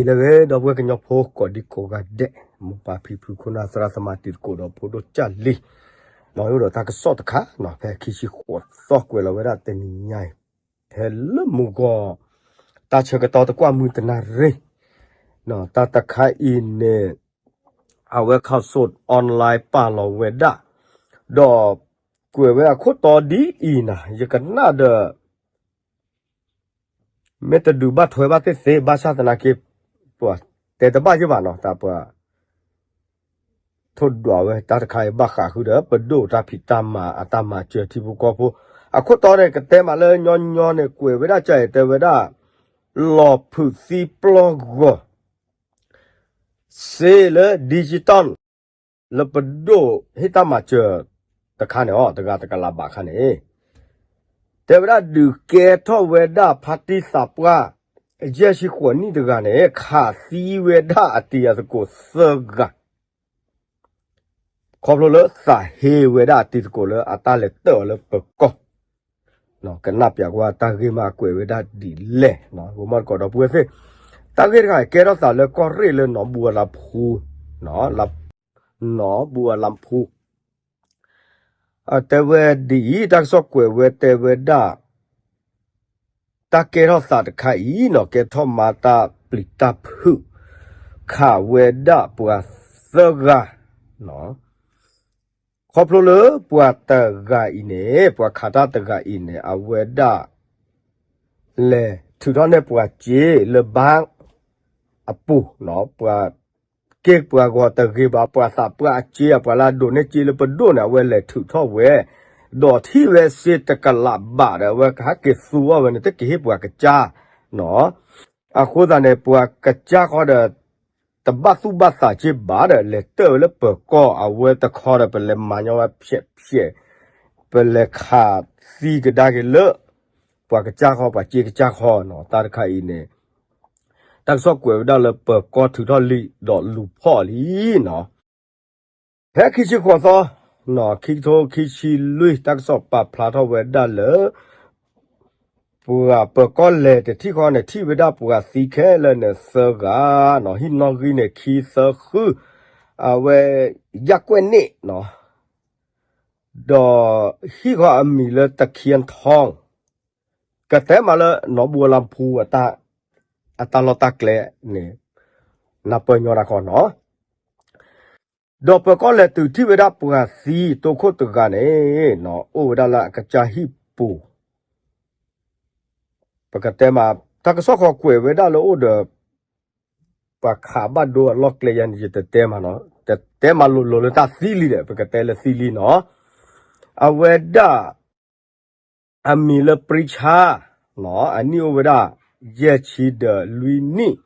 နံၤလၢအဂ့ၤ ဒီပုၢ်ဝဲၢ်ကညီဖိကိးဒံကိးဂၤဒဲး, မိၢ်ပၢ်ဖံဖု ခိၣ်နၢ်သရၣ်သမါ တံၤသကိးဒီးဖိဒိၣ်ကၢ်လံၤ, ဒီးယအိၣ်ဒီးတၢ်ကစီၣ်တခါ ဖဲခံဆံဃိးသီကွဲးလီၤဝဲဒၣ်တနံၤညါအံၤ, ဖဲလၢမုၢ်ဂီၤ တၢ်ဆၢကတီၢ်တကွၢ်မုၢ်တနၣ်ရံၣ်, တၢ်တခါအံၤန့ၣ် အဝဲ Khaosod Online ပာ်လီၤဝဲဒၣ်, ဒီးကွဲးဝဲအခိၣ်တီဒ်အံၤနၤ ယကနၣ်ဒီး မ့ၢ်တဒုးဘၣ်ထွဲဘၣ်သ့ၣ်သ့ၣ် ဘၣ်ဆၣ်သနာ်က့ ပှၤတဲတဘၣ်ယဲၢ်ဘၣ်နီၤ တၢ်ပှၤ ထိၣ်ဒွးဝဲတၢ်တခါအံၤ ဘၣ်ဃးဃုာ်ဒီး ပဒိၣ်တၢ်ဖံးတၢ်မၤအတၢ်မၤစၢၤထံဖိကီၢ်ဖိ, အခိၣ်တီန့ၣ် ကတဲမးလၢညီညီန့ၣ် ကွဲးဝဲဒၣ်ကၢ်အံၤ တဲဝဲဒၣ် လီၤဖုးသံပျီၢ်ဂီၤ စ့လၢ digital လၢပဒိၣ်ဟ့ၣ်တၢ်မၤစၢၤတခါန့ၣ်အီၤ တဂၤတကလးဘးခါန့ၣ် တဲဝဲဒၣ်ဒုးကဲထီၣ်ဝဲဒၣ်ဖါတံၢ်သးပှၢ် ယဲၢ်ဆံဃိးနံၣ်တဂၤန့ၣ် ခးသံဝဲဒၣ်အတံၤအသကိးသၢဂၤ ခီဖျိလၢသးဟ့ဝဲဒၣ်အတံၤသကိးလၢအတၢ်လဲၤတၢၢ်အီၤလၢပၢၤကီၢ်, ကနၣ်ပျးကွၢ်တၢ်ဂ့ၢ်မးကွဲးဝဲဒၣ်ဒ်လဲၣ်, ဂီၤမီၢ်တကိးဒီပုၢ်ဝဲၢ်သ့ၣ်, တၢ်ဂ့ၢ်တခါအံၤကဲထီၣ်သးလၢကီၢ်ရ့ၣ်လၢနီၢ်ဘူအလါဖူ နီၢ်ဘူအလါဖူ တဲဝဲဒ်အံၤ, တၢ်ကစီၣ်ကွဲးဝဲတဲဝဲဒၣ် တၢ်ကဲထီၣ်သးတခါအံၤနီၤ ကဲထီၣ်မၤတၢ်ပျံၤတၢ်ဖုး ခးဝဲဒၣ်ပှၤသၢဂၤ, ခီဖျိလၢပှၤတဂၤအံၤန့ၣ် ပှၤခးတၢ်တဂၤအံၤန့ၣ် အဝဲဒၣ် လဲၤထုးထီၣ်န့ၢ်ပှၤစ့လၢဘါအပူၤ, ပှၤက့ၢ်ပှၤဂီၤတဂ့ၤဘၣ် ပှၤသးပှၢ်အစ့ ပှၤလၢအဒိးန့ၢ်စ့လၢပဒိၣ်န့ၣ် အဝဲလဲၤထုးထီၣ်ဝဲ, ဒီးထံၣ်ဝဲစ့တကလးဘးဒီး အဝဲဟဲက့ၤသူအီၤဝဲန့ၣ် တက့ၤဟ့ၣ်ပှၤကစၢ်နီၤ, အဃိသတးန့ၣ် ပှၤကစၢ်ဃီဒီး တဘၣ်သူၣ်ဘၣ်သးစ့ဘၣ်ဒီး လဲၤတၢၢ်ဝဲလၢပၢၤကီၢ် အဝဲတခီဒီး ပလဲၤမၤညီဝဲဖျဲးဖျဲး, ပလဲၤခးသံကဒါက့ၤလၢ ပှၤကစၢ်ဃီ ပှၤစ့ကစၢ်ဃီနီၤ, တၢ်တခါအံၤန့ၣ် တၢ်ကစီၣ်ကွဲးဝဲဒၣ်လၢပၢၤကီၢ်ထုးထီၣ်လံဒီးလူၤဖီၣ်လံနီၤ, ဖဲခံဆံဃိးသီ ခံကထိခံဆံလွံၢ် တၢ်ကစီၣ်ပာ်ဖျါထီၣ်ဝဲဒၣ်လၢ ပှၤပၢၤကီၢ်လဲၤတထံၣ်ဃီန့ၣ် ထံၣ်ဝဲဒၣ်ပှၤသံခဲလၢာ်န့ၣ်သၢဂၤနီၤ, ဟံၣ်နီၣ်ဂံၢ်န့ၣ်ခံသၢဃု, အဝဲ ယၢ်ကွဲၣ်န့ၣ်နီၤ, ဒီးဟံၣ်ဃီအမံၤလၢတခ့ထီ, ကတဲမးလၢနီၢ်ဘူအလါဖူ အတၢ်လီၢ်တၢ်ကျဲန့ၣ် နၢ်ပၢၢ်ညီတၢ်ဃီနီၤ, ဒီးပၢၤကီၢ်လဲၤတုၤထံၣ်ဝဲဒၣ်ပှၤသံတိခိၣ်တဂၤန့ၣ်နီၤ အိၣ်ဝဲဒၣ်လၢအကစၢ်ဟံၣ်ပူၤ, ပကတဲမး တၢ်ကစီၣ်ဃီကွဲးဝဲဒၣ်လၢအိၣ်ဒီး ပှၤခးဘၣ်ဒိအလီၢ်ကျဲယၤန့ၣ် ယတတဲမးနီၤ, တတဲမးလိၤလိၤလၢတၢ်သံလံဒီး ပကတဲလၢသံလံနီၤ, အဝဲဒၣ် အမံၤလၢပြံဆါ, အနံၣ်အိၣ်ဝဲဒၣ် ယဲၢ်ဆံဒီးလွံၢ်နံၣ်,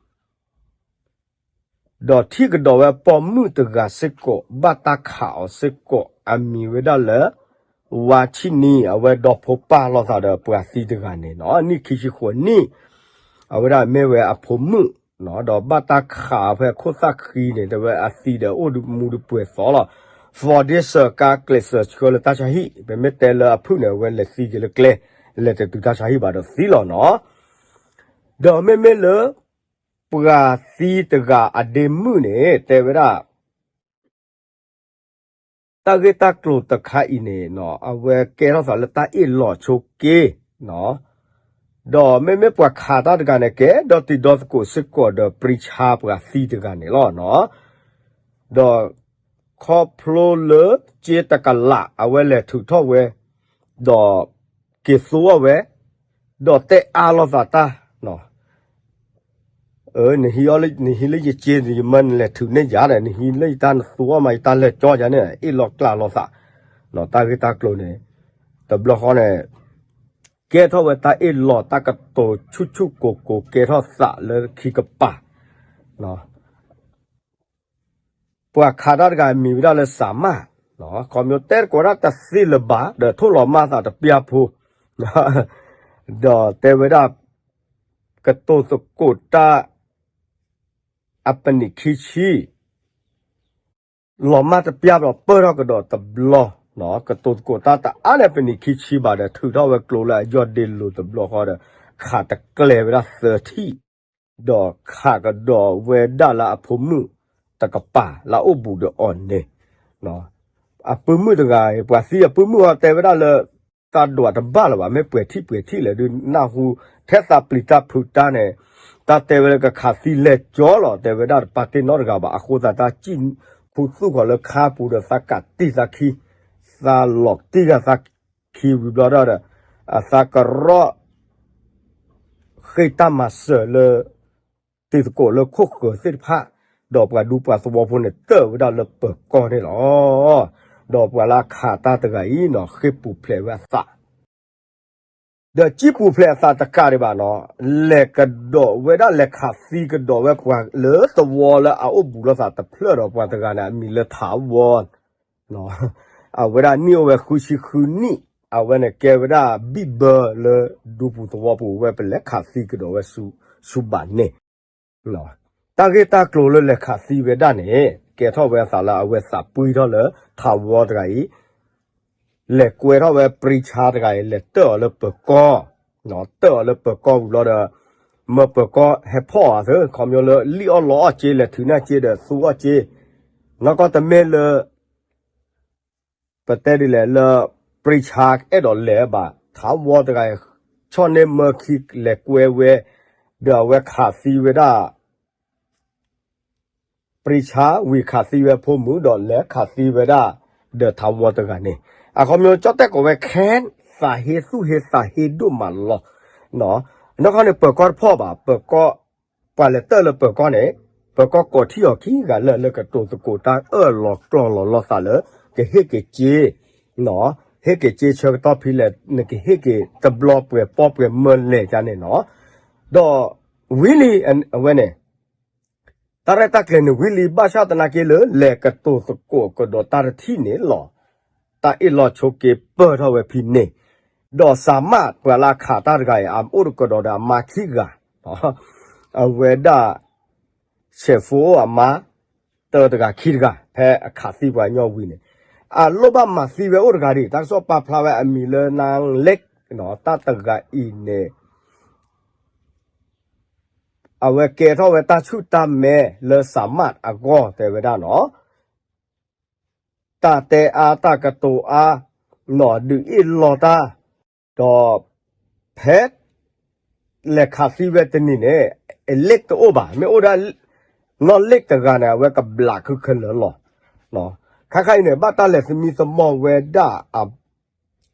ဒီးထံၣ်ကဒီးဝဲပိာ်မုၣ်တဂၤစ့ၢ်ကီး ဘၣ်တၢ်ခးအီၤစ့ၢ်ကီး အမံၤဝဲဒၣ်လၢ ဝါဆံၣ်နံၣ်, အဝဲဒီဖိပၢ်လိာ်သးဒီးပှၤသံတဂၤန့ၣ်နီၤ, နံၣ်ခံဆံဃိးနံၣ်, အဝဲဒၣ်မ့ၢ်ဝဲအဖိမုၣ်, ဒီးဘၣ်တၢ်ခးဖဲခိၣ်သၣ်ဃံန့ၣ် တဲဝဲအသံဒီးအိၣ်မူဒံးပှဲၤသီလီၤ, သီဒ့စၢၤကါကျဲးစၢးဆှၢလၢတၢ်ဆါဟံၣ်, ပမ့ၢ်တဲလၢအဖုၣ်န့ၣ် အဝဲလဲၤသံက့ၤလၢကျဲ, လဲၤတတုၤတၢ်ဆါဟံၣ်ဘၣ်ဒီးသံလီၤနီၤ, ဒီးမ့မ့ၢ်လၢ ပှၤသံတဂၤအဒ့မုၣ်န့ၣ် တဲဝဲဒၣ် တၢ်ဂ့ၢ်တၢ်ကျိၤတခါအံၤန့ၣ်နီၤ အဝဲကဲထီၣ်သးလၢတၢ်အ့ၣ်လိာ်ဆိးက့နီၤ, ဒီးမ့မ့ၢ်ပှၤခးတၢ်တဂၤန့ၣ် ကဲဒီတံၤဒီသကိးစ့ၢ်ကီးဒီးပြံဆါပှၤသံတဂၤန့ၣ်လီၤနီၤ, ဒီးခီဖျိလၢစ့တကလး အဝဲလဲၤထုးထီၣ်ဝဲ ဒီးက့ၤသူအီၤဝဲ, ဒီးတဲအါလိာ်သးတၢ်, နဟံးလၢယစ့ ယမၢနလဲၤထုးန့ၢ်ယၤဒီး နဟံးလၢယတၢ်နသူအီၤမး ယတၢ်လဲၤကၠီယၤန့ၣ် အ့ၣ်လိာ်ကျးလိာ်သး, တၢ်ဂ့ၢ်တၢ်ကျိၤန့ၣ် တဘျီဃီန့ၣ် ကဲထီၣ်ဝဲတၢ်အ့ၣ်လိာ်တၢ်ကတိၤဆူၣ်ဆူၣ်ကိၤကိၤ ကဲထီၣ်သးလၢခံကပၤ ပှၤခးတၢ်တဂၤမံၤဝဲဒၣ်လၢစၢ်မၢ်, ခီဖျိတဲသကိးတၢ်တသ့လၢၤဘၣ် ဒီးထိၣ်လီၤမၢ်သးတပျၢ်ဖိ, ဒီးတဲဝဲဒၣ် ကတိၤသကိးတၢ် အပနံးခံဆံ လီၤမၢ်တပျၢ်ဒီး ပၢၢ်ထီၣ်ကဒီးတဘျီ, ကတိၤသကိးတၢ်တအါန့ၣ် ပနံးခံဆံဘၣ်ဒီး ထုးထီၣ်ဝဲကျိလၢအယီၢ်ဒ့လိၤတဘျီဃီဒီး ခးတကျဲၤဝဲဒၣ်သၢထံၣ် ဒီးခးကဒီးဝဲဒၣ်လၢအဖိမုၣ်တကပၤလၢအအိၣ်ဘူးဒီးအီၤန့ၣ်, အပုၢ်မုၣ်တဂၤ ပှၤသံအပုၢ်မုၣ်အီၤတဲဝဲဒၣ်လၢ သးဒွးတဘၣ်လၢၤဘၣ် မ့ၢ်ပှဲၤထံၣ်ပှဲၤထံၣ်လဲၣ်ဒုး နၢ်ဟူထဲသးပျံၤတၢ်ဖုးတၢ်န့ၣ်, တၢ်တဲဝဲလၢကခးသံလဲၤကၠီလီၤ တဲဝဲဒၣ်တပာ်တ့ၢ်နီတဂၤဘၣ် အဃိသတးတၢ်စံၣ်ခူသူၣ်ဃီၤလၢခါပူၤဒီးသးကးတံၢ်သးခံ, သးလီၤတံၢ်ဂၤသးခံဝံၤဘျီဒီး အသးကရီၣ် ဃ့တၢ်မၤစၢၤလၢ တံၤသကိးလၢခိၣ်ဃၢၤသ့ၣ်တဖၣ်, ဒီးပှၤဒူပှၤသဝီဖိန့ၣ် တၢၢ်ဝဲဒၣ်လၢပၢၤကီၢ်န့ၣ်လီၤ. ဒီးပှၤလၢအခးတၢ်တဂၤအံၤနီၤ ဃ့ပူၤဖျဲးဝဲအသး ဒီးစံၣ်ပူၤဖျဲးအသးတကးဒံးဘၣ်နီၤ, လဲၤကဒီးဝဲဒၣ်လဲၤခးသံကဒီးဝဲပှၤလၢသဝီလၢအအိၣ်ဘူးလိာ်သးတဖျၢၣ်ဒီးပှၤတဂၤန့ၣ် အမံၤလၢထးဝီ အဝဲဒၣ်နံၣ်အိၣ်ဝဲဃုဆံဃုနံၣ်, အဝဲန့ၣ်ကဲဝဲဒၣ်ဘံၣ်ဘၢလၢဒူပူၤသဝီပူၤဝဲ ပလဲၤခးသံကဒီးဝဲဆူဘၣ်န့ၣ်, တၢ်ဂ့ၢ်တၢ်ကျိၤလၢလဲၤခးသံဝဲဒၣ်န့ၣ် ကဲထီၣ်ဝဲအသးလၢအဝဲသးပှံၢ်ထီၣ်လၢထးဝီတဂၤအံၤ, လဲၤကွဲထီၣ်ဝဲပြံဆါတဂၤအံၤ လဲၤတၢၢ်အီၤလၢပၢၤကီၢ်, တၢၢ်အီၤလၢပၢၤကီၢ်ဝံၤဘျီဒီး မၢပၢၤကီၢ်ဟဲဖီၣ်အီၤသ့ ခီဖျိလၢလံၣ်အီၣ်လီအီၣ်စ့ လဲၤထုးန့ၢ်စ့ဒီးသူအီၣ်စ့, နီၢ်ကီၢ်တမ့ၢ်လၢ ပတဲဒ်လဲၣ်လၢ ပြံဆါအဲၣ်ဒိးလဲၤဘၣ် ထးဝီတဂၤ ဆီၣ်န့ၢ်မၢခံလဲၤကွဲဝဲ, ဒီးအဝဲခးသံဝဲဒၣ် ပြံဆါဝံၤခးသံဝဲဖိမုၣ်ဒီးလဲၤခးသံဝဲဒၣ် ဒီးထးဝီတဂၤန့ၣ်, အခီပညီကၠီၣ်တဲၣ်ကိးဝဲခဲ သးဟ့သူၣ်ဟ့သးဟ့ဒိၣ်မးလီၤ. နီၢ်ကီၢ်န့ၣ် ပၢၤကီၢ်တဖီၣ်ဘၣ် ပၢၤကီၢ် ပှၤလဲၤတၢၢ်လၢပၢၤကီၢ်န့ၣ်, ပၢၤကီၢ်ကိးထံၣ်အီၤခံဂၤလၢာ်လၢကတိၤသကိး တၢ်အၢၣ်လီၤကျီၢ်လီၤလိာ်သးလၢ ကဟ့ၣ်က့ၤစ့, ဟ့ၣ်က့ၤစ့ဆၢကတီၢ်ဖဲလဲၣ် နကဟ့ၣ်က့ၤတဘျီပှဲၤပီပှဲၤမၢလဲၣ်ကန့ၣ်နီၤ, ဒီးဝံၤလံအဝဲန့ၣ် တၢ်ရဲၣ်တၢ်ကျဲၤန့ၣ်ဝံၤလံ ဘၣ်ဆၣ်သနာ်က့လၢ လဲၤကတိၤသကိးကဒီးတၢ်တထံၣ်န့ၣ်လီၤ. တၢ်အ့ၣ်လိာ်ဆိးက့ပၢၢ်ထီၣ်ဝဲဖဲန့ၣ်, ဒီးစးမးပှၤလၢအခးတၢ်တဂၤအံၤ အအိၣ်တကဒီးဒီးအမါခံဂၤ, အဝဲဒၣ် ဆဲးဖိအိၣ်အမါ တၢတဂၤခံတဂၤ ဖဲအခးသံပှၤကညီဝံၤန့ၣ်, အလိၣ်ဘၣ်မၤသံဝဲအိၣ်တဂၤဒံး တၢ်ကစီၣ်ပာ်ဖျါဝဲအမံၤလၢ နၢလ့ၣ်, တၢ်တဂၤအံၤန့ၣ် အဝဲကဲထီၣ်ဝဲတၢ်ဆူၣ်တၢ်မဲလၢစးမးအဂီၢ်တဲဝဲဒၣ်နီၤ, တၢ်တဲအါတၢ်ကတိၤအါ, နီၢ်ဒုးအ့ၣ်လိာ်တၢ်, ဒီးဖဲလဲၤခးသံဝဲတနံၤန့ၣ် အလ့ၣ်တအိၣ်ဘၣ် မ့ၢ်အိၣ်ဒၣ် နီၢ်လ့ၣ်တဂၤန့ၣ် အဝဲကဘျးခုခဲလၢာ်လီၤ. ခါခါအံၤန့ၣ် ဘၣ်တၢ်လဲၤသမံသမိးဝဲဒၣ်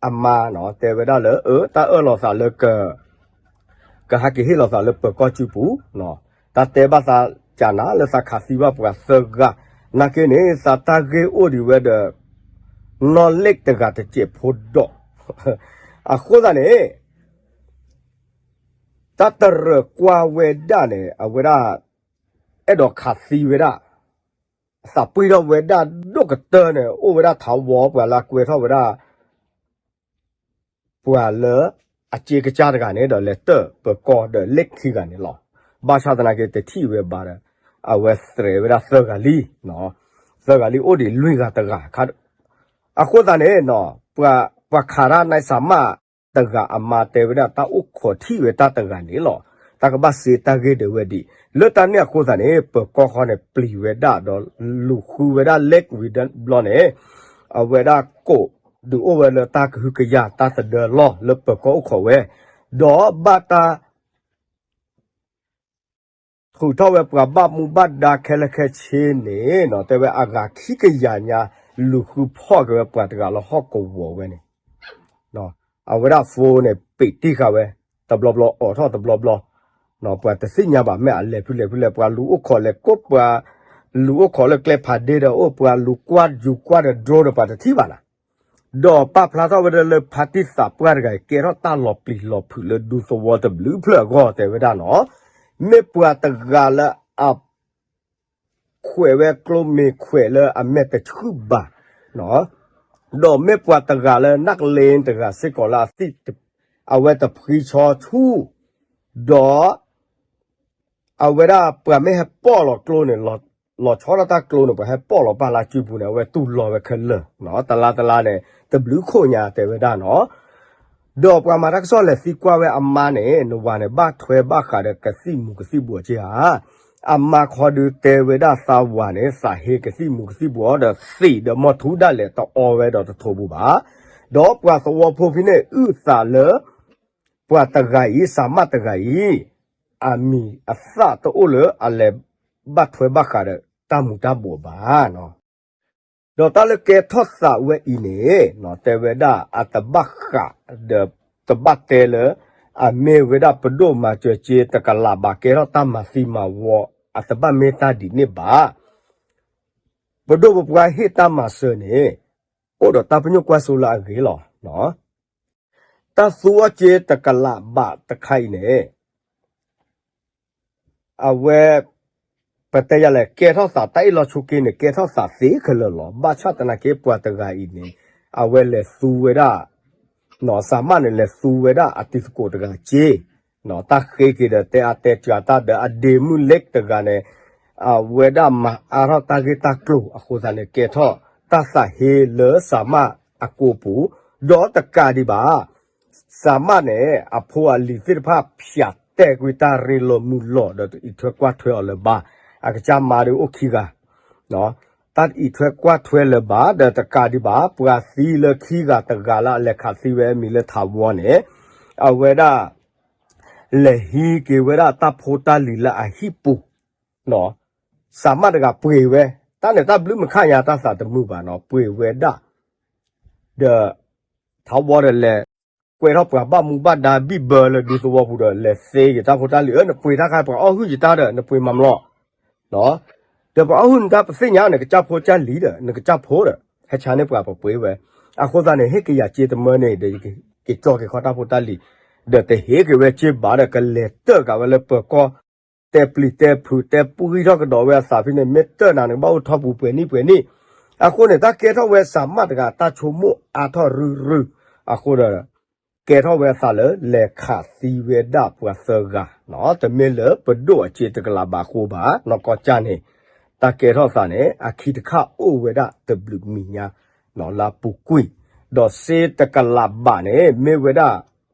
အမါနီၤ တဲဝဲဒၣ်လၢ အၢ တၢ်အၢၣ်လီၤသးလၢ ကဟဲက့ၤဟ့ၣ်လီၤသးလၢပၢၤကီၢ်စုပူၤ, တၢ်တဲဘၣ်သးကနၤလၢသးခးသံဘၣ်ပှၤသၢဂၤ, နာ်က့န့ၣ် သးတၢ်ဂ့ၢ်အိၣ်ဒံးဝဲဒီး နီၢ်လ့ၣ်တဂၤတစဲးဖိဒီး, အဃိသတးန့ၣ် တၢ်တရၢၣ်ကွၢ်ဝဲဒၣ်န့ၣ် အဝဲဒၣ် အဲၣ်ဒိးခးသံဝဲဒၣ်, သးပှံၢ်ထီၣ်ဝဲဒၣ်ဒိၣ်ကတၢၢ်န့ၣ် အိၣ်ဝဲဒၣ်ထးဝီပှၤလၢအကွဲထီၣ်ဝဲဒၣ် ပှၤလၢအစ့ကစၢ်တဂၤန့ၣ်ဒီး လဲၤတၢၢ်ပၢၤကီၢ်ဒီးလ့ၣ်ခံဂၤန့ၣ်လီၤ. ဘၣ်ဆၣ်သနာ်က့တထံၣ်ဝဲဘၣ်ဒီး အဝဲသရဲးဝဲဒၣ်သၢဂၤလံ, သၢဂၤလံအိၣ်ဒံးလွံၢ်ဂၤတဂၤ, အဃိသတးန့ၣ် ပှၤခးတၢ်နါစးမးတဂၤအမါတဲဝဲဒၣ် တၢ်အိၣ်ခိးထံၣ်ဝဲတၢ်တဂၤန့ၣ်လီၤ. တၢ်ကဘၣ်စ့တၢ်ဂ့ၢ်ဒၣ်ဝဲဒံး လၢတၢ်န့ၣ်အဃိသတးန့ၣ် ပၢၤကီၢ်ဃီန့ၣ် ပျံၤဝဲဒၣ်ဒီး လူၤဃုဝဲဒၣ်လ့ၣ်ဝံၤဘျီန့ၣ် အဝဲဒၣ်ကိးဒုးအိၣ်ဝဲလၢတၢ်ကဟုကယာ်တၢ်သဒၢလီၢ်လၢပၢၤကီၢ်အိၣ်ခိးဝဲ, ဒီးဘၣ်တၢ် ထုးထီၣ်ဝဲပှၤဘၣ်မူဘၣ်ဒါခဲလၢာ်ခဲဆ့န့ၣ် တဲဝဲအဂၤခံကယၤညါ လူၤဃုဖီၣ်က့ၤဝဲပှၤတဂၤလၢဟီၣ်ကဝီၤဝဲန့ၣ်, အဝဲဒၣ်ဖိန့ၣ် ပံးတံၢ်ဃာ်ဝဲ တဘျီဘျီအိးထီၣ်တဘျီဘျီ, ပှၤတသ့ၣ်ညါဘၣ် မ့ၢ်အလဲၤဖဲလဲၣ်ဖဲလဲၣ် ပှၤလူၤအိၣ်ခိးလဲၤကိး ပှၤလူၤအိၣ်ခိးလၢကျဲဖးဒ့ဒီးအိၣ် ပှၤလူၤကွၢ်ယူၤကွၢ်ဒီး drone ဒီးပှၤတထံၣ်ဘၣ်နၤ ဒီးပာ်ဖျါထီၣ်ဝဲဒၣ်လၢဖါတံၢ်သးပှၢ်တဂၤအံၤ ကဲထီၣ်တၢ်လီၤပျံၤလီၤဖုးလၢဒူသဝီတဘျုးဖျၢၣ်အဂီၢ်တဲဝဲဒၣ်နီၤ, မ့ၢ်ပှၤတဂၤလၢအ ခွဲးဝဲကျိမ့ၤခွဲးလၢအမဲာ်တဆှုၣ်ဘၣ်, ဒီးမ့ၢ်ပှၤတဂၤလၢနၢ်ကလ့တဂၤစ့ၢ်ကီးလၢအသံၣ် အဝဲတဖှံဆီဆူၣ်, ဒီး အဝဲဒၣ်ပှၤမ့ၢ်ဟဲပိာ်လီၤကျိန့ၣ် လီၤဆီဒၣ်တၢ်ကျိန့ၣ် ပှၤဟဲပိာ်လီၤပာ်လၢစုပူၤန့ၣ် အဝဲတူၢ်လိာ်ဝဲခဲလၢာ်, တလါတလါန့ၣ် တဘျုးခိၣ်ညါတဲဝဲဒၣ်နီၤ, ဒီးပှၤမၤတၢ်ကစီၣ်လဲၤသံကွၢ်ဝဲအမါန့ၣ် နဝၤန့ၣ် ဘၣ်ထွဲဘၣ်ဃးဒီးကသံၣ်မူၤကသံၣ်ဘှီးက့ဧါ. အမါခီဒုးတဲဝဲဒၣ်သးဝၤန့ၣ် သးဟ့ကသံၣ်မူၤကသံၣ်ဘှီးဒီးသံးဒီးမီၢ်ထူဒၣ်လဲာ်တအီဝဲဒီးတထိးဘူးဘၣ်. ဒီးပှၤသဝီဖိဖဲန့ၣ် အုၣ်သးလၢ ပှၤတဂၤအံၤ စၢ်မးတဂၤအံၤ အမံၤအသၣ်တအိၣ်လၢအလဲၤဘၣ်ထွဲဘၣ်ဃးဒီးတၢ်မူၤတၢ်ဘှီးဘၣ်. ဒီးတၢ်လၢကဲထီၣ်သးဝဲအံၤန့ၣ် တဲဝဲဒၣ်အတဘၣ်ဃးဒီး တဘၣ်တဲလၢ အမ့ၢ်ဝဲဒၣ်ပဒိၣ်မၤစၢၤက့တကလးဘၣ် ကဲထီၣ်တၢ်မၤသံမၤဝီ အတဘၣ်မ့ၢ်တၢ်ဒ်န့ၣ်ဘၣ်. ပဒိၣ်ပပှၢ်ဟ့ၣ်တၢ်မၤစၢၤန့ၣ် အိၣ်ဒီးတၢ်ပညိၣ်ကွၢ်စိလၢအဂ့ၤလီၤ. တၢ်သူအီၤက့တကလးဘၣ်တခါအံၤန့ၣ် အဝဲ ပတဲယၤလဲၣ် ကဲထီၣ်သးတၢ်အ့ၣ်လိာ်ဆိးက့န့ၣ် ကဲထီၣ်သးသ့ခဲလၢာ်လီၤ. ဘၣ်ဆၣ်သနာ်က့ ပှၤတဂၤအံၤန့ၣ် အဝဲလဲၤသူဝဲဒၣ် စၢ်မးန့ၣ် လဲၤသူဝဲဒၣ်အတံၤသကိးတဂၤက့ တၢ်ဃ့က့ၤဒီးတဲအါတဲစှၤတၢ်ဒီး အဒ့မုၣ်လ့းတဂၤန့ၣ် အဝဲဒၣ်မၤအါထီၣ်တၢ်ဂ့ၢ်တၢ်ကျိၤအဃိသတးန့ၣ် ကဲထီၣ်တၢ်သးဟ့လၢစၢ်မးအကိာ်ပူၤ, ဒီးတကးဒံးဘၣ် စၢ်မးန့ၣ် အဖိအလံၤသ့ၣ်တဖၣ် ဖၠးတဲာ်ကွံာ်တၢ်ရ့လိာ်မုာ်လိာ်ဒီး တအံးထွဲကွၢ်ထွဲအီၤလၢၤဘၣ်. အကစၢ်မါဒုးအိၣ်ခံဂၤ တၢ်အံးထွဲကွၢ်ထွဲလၢၤဘၣ် ဒီးတကးဒံးဘၣ် ပှၤသံလၢခံဂၤတဂၤလၢအလဲၤခးသံဝဲအမံၤလၢထးဝီန့ၣ် အဝဲဒၣ် လဲၤဟံးက့ၤဝဲဒၣ်တၢ်ဖိတၢ်လံၤလၢအဟံၣ်ပူၤ စၢ်မးတဂၤပှ့ၤဝဲ, တၢ်န့ၣ်တၢ်ဘျုးမုၢ်ခါညါတၢ်သးတမုာ်ဘၣ်နီၤ ပှ့ၤဝဲဒၣ်, ဒီး ထးဝီဒီးလဲၤ ကွဲးထီၣ်ပှၤဘၣ်မူဘၣ်ဒါဘံၣ်ဘၢလၢဒူသဝီပူၤဒီး လဲၤသ့က့ၤတၢ်ဖိတၢ်လံၤ အၢ နပှ့ၤတၢ်ခါ ပှၤအီၣ်ဟုၣ်ယတၢ်ဒီး နပှ့ၤမၤမလီၤ ဒီးပှၤအီၣ်ဟုၣ်နတၢ်ပသ့ၣ်ညါ နကစၢ်ဖိကစၢ်လံၤဒီး နကစၢ်ဖိဒီး ဟဲဆါန့ၢ်ပှၤပပှ့ၤဝဲ, အဃိသတးန့ၣ် ဟ့ၣ်က့ၤယၤစ့တမၢန့ၣ်ဒီး ယကကၠီက့ၤခီတၢ်ဖိတၢ်လံၤ, ဒီးတဟ့ၣ်က့ၤဝဲစ့ဘၣ်ဒီး ကလဲၤတၢၢ်ကးဝဲလၢပၢၤကီၢ် တဲပျံၤတဲဖုး တဲပှံထီၣ်ကဒီးဝဲအသးဖဲန့ၣ် မ့ၢ်တၢၢ်နၤန့ၣ် ဘၣ်အိၣ်ထီၣ်ပူၤပှဲၤနံၣ်ပှဲၤနံၣ်, အဃိန့ၣ် တၢ်ကဲထီၣ်ဝဲစၢ်မးတဂၤ တၢ်ဆိကမိၣ်အါထီၣ်ရုၢ်ရုၢ်, အဃိဒီး ကဲထီၣ်ဝဲအသးလၢ လဲၤခးသံဝဲဒၣ်ပှၤသၢဂၤနီၤ တမ့ၢ်လၢပဒိၣ်အစ့တကလးဘၣ်အဃိဘၣ်, နီၢ်ကီၢ်ကၢ်န့ၣ် တၢ်ကဲထီၣ်သးန့ၣ် အခံတခါအိၣ်ဝဲဒၣ်တဘျုးမံၤညါ လၢအပူၤကွံာ်, ဒီးစ့တကလးဘၣ်န့ၣ် မ့ၢ်ဝဲဒၣ်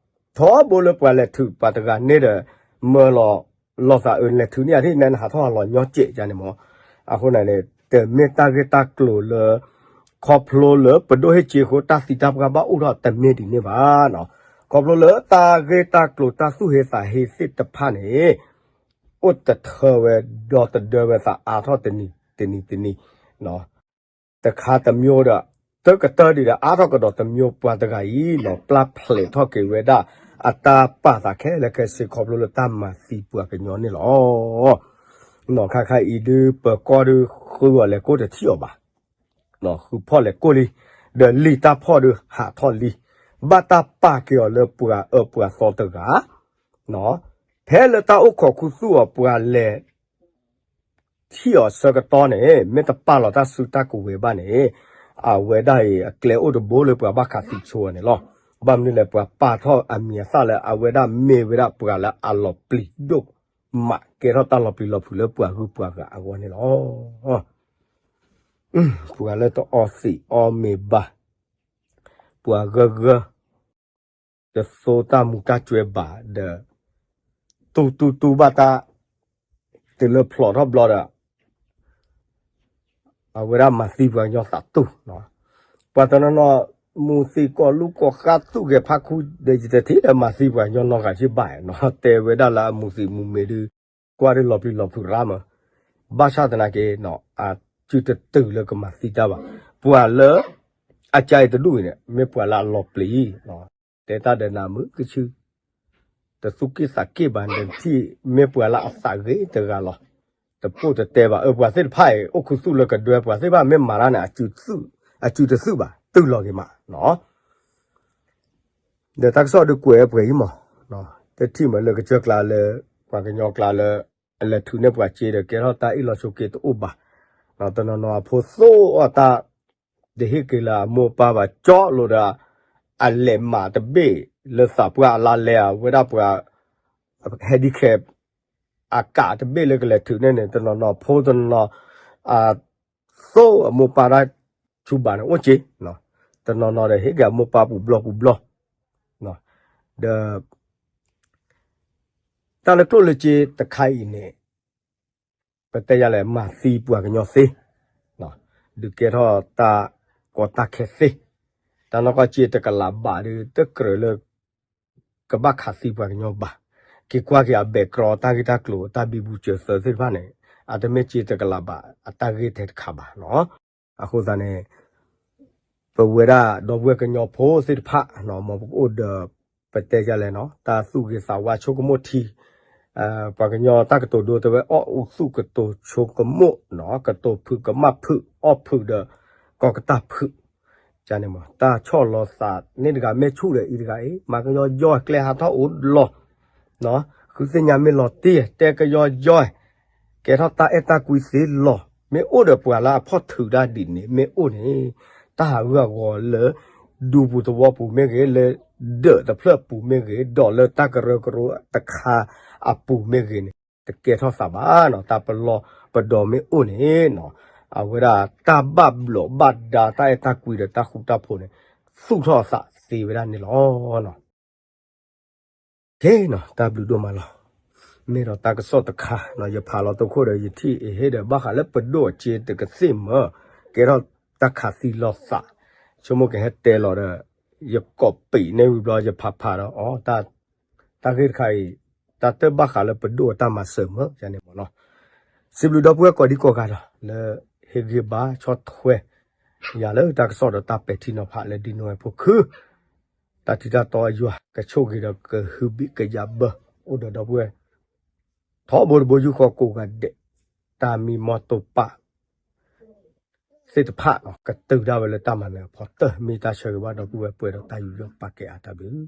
ထီဘိလၢပှၤလဲၤထုးပှၤတဂၤန့ၣ်ဒီး မၢလီၤ လီၤသးအၢ လဲၤထုးန့ၢ်အထံၣ်န့ၣ် နဟးထီၣ်ဟးလီၤညီစဲးယါန့ၣ်မး, အဃိန့ၣ် တမ့ၢ်တၢ်ဂ့ၢ်တၢ်ကျိၤလၢ ခီဖျိလၢပဒိၣ်ဟ့ၣ်စ့အဃိ တၢ်သံတၢ်ပှၢ်ဘၣ်အိၣ်ထီၣ်တမ့ၢ်ဒ်န့ၣ်ဘၣ်နီၤ, ခီဖျိလၢတၢ်ဂ့ၢ်တၢ်ကျိၤတၢ်သူၣ်ဟ့သးဟ့သ့ၣ်တဖၣ်န့ၣ် အိၣ်တထၢဝဲ ဒီသဒၢဝဲသးအါထီၣ်တနံၤတနံၤတနံၤ တခါတမျိုးဒီး တကတၢၢ်ဒံးဒီး အါထီၣ်ကဒီးတမျိုး ပှၤတဂၤအံၤနီၤ ပျၢ်ဖျဲးထီၣ်က့ၤဝဲဒၣ် အတၢ်ပာ်သးခဲလၢာ်ခဲဆ့ ခီဖျိလၢတၢ်မၤသံပှၤကညီန့ၣ်လီၤ. နီၢ်ခါခါအံၤဒုး ပၢၤကီၢ်ဒုး ဃုအီၤလဲၤကိးတထံၣ်အီၤဘၣ်, ဃုဖီၣ်လဲၤကိးလံ, ဒီးလံာ်တၢ်ဖီၣ်ဒုးဟးထီၣ်လံ, ဘၣ်တၢ်ပာ်က့ၤအီၤလၢပှၤအၢပှၤသီတဂၤ ဖဲလၢတၢ်အိၣ်ခိးခူသူၣ်အီၤပှၤလဲၤ ထံၣ်အီၤဆၢကတီၢ်န့ၣ် မ့ၢ်တပာ်လီၤတၢ်စုတၢ်ကဝဲၤဘၣ်န့ၣ် အဝဲဒၣ်အံၤ အကျဲအိၣ်တဘိလၢပှၤဘၣ်ခးသံဆိအီၤန့ၣ်လီၤ. ဘၣ်မနုၤလဲၣ် ပှၤပာ်ထီၣ်အမံၤအသၣ်လၢအဝဲဒၣ်မ့ၢ်ဝဲဒၣ်ပှၤလၢအလီၤပျံၤဒိၣ်မး ကဲထီၣ်တၢ်လီၤပျံၤလီၤဖုးလၢပှၤဂုၤပှၤဂၤအဂီၢ်န့ၣ်လီၤ. ပှၤလၢတအီသံးအီမ့ၤဘၣ် ပှၤဂၢၢ်ဂၢၢ် တသိတၢ်မူတၢ်ကွဲဘၣ်ဒီး တူၢ်တူၢ်တူၢ်ဘၣ်တၢ် တုၤလၢဖျိးထီၣ်ဘျီဒီး အဝဲဒၣ်မၤသံပှၤကညီသးတူၢ်, ပှၤတနီၤနီၤ မူၤသံးကိာ်လူၤကိာ်ဃါသူၣ်ဂဲၤဖးခူဒီး ယတထံၣ်လၢမၤသံပှၤကညီနီတဂၤစ့ၢ်ဘၣ်, တဲဝဲဒၣ်လၢအမူၤသံးမူၤမ့ၤဒုး ကွၢ်ဒုးလီၤပျံၤလီၤဖုးရါမး, ဘၣ်ဆၣ်သနာ်က့ အစုတတုၤလၢကမၤသံတၢ်ဘၣ်, ပှၤလၢ အကါအံၤတဒူၣ်အံၤန့ၣ် မ့ၢ်ပှၤလၢအလီၤပျံၤ တဲတၢ်ဒီးနၤမုာ်ကဆူၣ် တသူၣ်က့ၣ်သးက့ၣ်ဘၣ် နထံၣ် မ့ၢ်ပှၤလၢအသးဂ့ၤတဂၤလီၤ. တပိၢ်တတဲဘၣ် အၢ ပှၤသ့ၣ်တဖၣ်အံၤ အိၣ်ခူသူၣ်လၢကဒွဲ ပှၤသ့ၣ်တဖၣ်မ့ၢ်မၤတၢ်န့ၣ် အစုတသုးဘၣ် တုၤလီၤက့ၤမးနီၤ ဒီးတၢ်ကစီၣ်ဒုးကွဲးပှဲၤအံၤမး, တထံၣ်မးလၢကစၢၢ်ကျါလၢ ပှၤကညီကျါလၢ အလဲၤထုးန့ၢ်ပှၤစ့ဒီး ကဲထီၣ်တၢ်အ့ၣ်လိာ်ဆိးက့တအိၣ်ဘၣ်, တနီၤနီၤအဖိသိၣ်အတၢ် တဟ့ၣ်က့ၤလၢအမိၢ်အပၢ်ဘၣ် ကၠီလိာ်ဒီး အလဲၤမးတဘ့ၣ်လၢသးပှၢ်အလါလဲအဝဲဒၣ်ပှၤ handicap အကးတဘ့ၣ်လၢကလဲၤထုးန့ၢ်န့ၣ် တနီၤနီၤဖိတနီၤနီၤ အသိၣ်အမိၢ်ပၢ်တၢ်ဆူၣ်ဘၣ်န့ၣ်အိၣ်က့, တနီၤနီၤဒီးဟ့ၣ်က့ၤအမိၢ်ပၢ်ပူၤဘျီပူၤဘျီ, ဒီး တၢ်လၢကျိၣ်လၢစ့တခါအံၤန့ၣ် ပတဲယၤလဲၣ် မၤသံပှၤကညီသ့, ဒုးကဲထီၣ်တၢ်ကီတၢ်ခဲသ့, တၢ်နီၢ်ကီၢ်စ့တကလးဘးဒီး တကြၢးလၢ ကဘၣ်ခးသံပှၤကညီဘၣ်, က့ၤကွၢ်က့ၤအဘဲးကြီတၢ်ဂ့ၢ်တၢ်ကျိၤ တၢ်ဘံဘူစၢၤသၢသ့ၣ်တဖၣ်န့ၣ် အတမ့ၢ်စ့တကလးဘးအတၢ်ဂ့ၢ်ထဲတခါဘၣ်နီၤ. အဃိသတးန့ၣ် ပဝဲဒၣ်ဒီပုၢ်ဝဲၢ်ကညီဖိသ့ၣ်တဖၣ် မ်ပကအိၣ်ဒီး ပတဲယၤလဲၣ်နီၤ တၢ်သူၣ်ဂ့ၤသးဝါဆိကမိၣ်ထံ, ပှၤကညီတၢ်ကတိၤဒိတဲဝဲ အီၣ်အူသူၣ်ကတိၤဆိကမိၣ်နီၤ ကတိၤဖုးကမၣ်ဖုး အီၣ်ဖုးဒီး ကီၢ်ကတၢၢ်ဖုး န့ၣ်မး တၢ်ဆီၣ်လီၤသးန့ၣ်တဂၤ မ့ၢ်ဆူၣ်ဒီးအံၤတဂၤအံၤ မၤကယီယီကျဲဟးထီၣ်အိၣ်လီၤ, ဃုသ့ၣ်ညါမ့ၢ်လီၤတံၢ် တဲကယီယီ ကဲထီၣ်တၢ်အဲၣ်တၢ်ကွံသ့လီၤ. မ့ၢ်အိၣ်ဒီးပှၤလၢအဖီၣ်ထုးတၢ်ဒ်န့ၣ် မ့ၢ်အိၣ်န့ၣ် တၢ်ဟးဂူာ်ဟးဂီၤလၢ ဒူပူၤသဝီပူၤမ့ၢ်ဂ့ၤ လၢဒၢးတဖျၢၣ်ပူၤမ့ၢ်ဂ့ၤ ဒီးလၢတၢ်ကရၢကရိတခါအပူၤမ့ၢ်ဂ့ၤန့ၣ် တကဲထီၣ်သးဘၣ်နီၤ. တၢ်ပလီၢ်ပဒီမ့ၢ်အိၣ်န့ၣ်နီၤ အဝဲဒၣ်တၢ်ဘၣ်ဘျီးဘၣ်ဒါ တၢ်အဲၣ်တၢ်ကွံဒီးတၢ်ဃူတၢ်ဖိးန့ၣ် သူၣ်ထီၣ်အသးသ့ဝဲဒၣ်န့ၣ်လီၤ. ကဲနီၤ တၢ်ဘျုးဒိၣ်မးလီၤ. မ့ၢ်ဒီးတၢ်ကစီၣ်တခါ ယဖးလီၤသခိၣ်ဒီး ယထံၣ်အဟ့ၣ်ဒီး ဘၣ်ဃးလၢပဒိၣ်အစ့တကသ့ၣ်မၢ ကဲထီၣ်တၢ်ခးသံလီၤသး ဆိကမိၣ်ကဟဲတဲလီၤဒီး ယကိးပံးန့ၢ်ဝံၤဘျီ ယဖးဖးဒီး အီ တၢ်ဂ့ၢ်တခါအံၤ တၢ်တဘၣ်ဃးလၢပဒိၣ်အတၢ်မၤစၢၤမၢ ယၤန့ၣ်မၢနီၤ. စံးဘျုးဒီပုၢ်ဝဲၢ်ကိးဒံကိးဂၤဒီး လၢဟ့ၣ်ဂံၢ်ဘါဆီၣ်ထွဲယၤလၢတၢ်ကစီၣ်ဒီးတၢ်ပဲာ်ထံနီၤဖးလၢဒ်နိဝဲဖိခု တၢ်ထံတၢ်တီယွၤကဆိၣ်ဂ့ၤဒီးကဟုဘံၣ်ကယာ်ဘၢ အိၣ်ဒီးဒီပုၢ်ဝဲၢ် ထီဘိတဘိယူၢ်ဃီကိးဂၤဒဲး တၢ်မံမီၢ်တိာ်ပာ်သ့ၣ်တဖၣ် ကတုၤဒၣ်ဝဲလၢတၢ်မၤနၢၤအဖီတၢၢ် မ့ၢ်တၢ်ဆၢဂ့ၤဘၣ်ဒီပုၢ်ဝဲၢ်ပှဲၤဒီးတၢ်ယူးယီၣ်ပာ်ကဲအါတၢ်ဘျုး